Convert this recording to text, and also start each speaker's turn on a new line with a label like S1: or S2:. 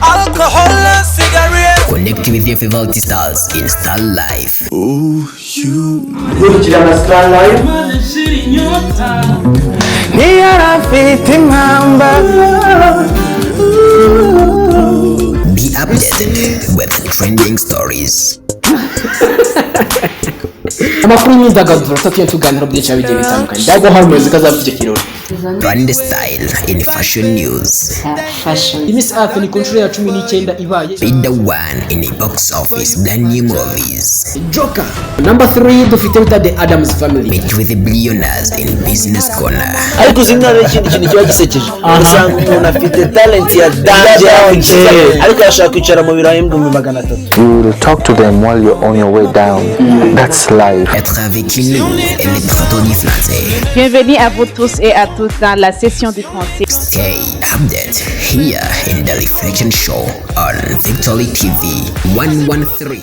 S1: Alcohol and cigarette.
S2: Connect with your favorite stars in Star Life.
S3: Gukurikirana Star Life.
S1: Ntiyarafite impamba.
S2: Be updated with trending stories.
S4: Amakuru y'imyidagaduro tatuye tuganira byinshi bigiye bitandukanye ndago hari umuyobozi ko azaba icyo kirori.
S2: Brand style in fashion news.
S5: Fashion.
S4: Miss Earth ni ku nshuro ya 19 ibaye.
S2: Be the one in the box office brand new movies.
S4: Joker. Number 3 dufite bita The Addams Family.
S2: Meet with the billionaires in Business Corner.
S6: Ariko uzi mwana, ikindi kintu kiba gisekeje, usanga umuntu afite talent ya danger yakiza, ariko arashaka kwicara mu biro 300,000.
S7: You will talk to them while you're on your way down. That's life.
S2: Être avec nous et les plateaux du français.
S8: Bienvenue à vous tous et à toutes dans la session du français.
S2: Stay updated here in the Reflection Show on Victory TV 113.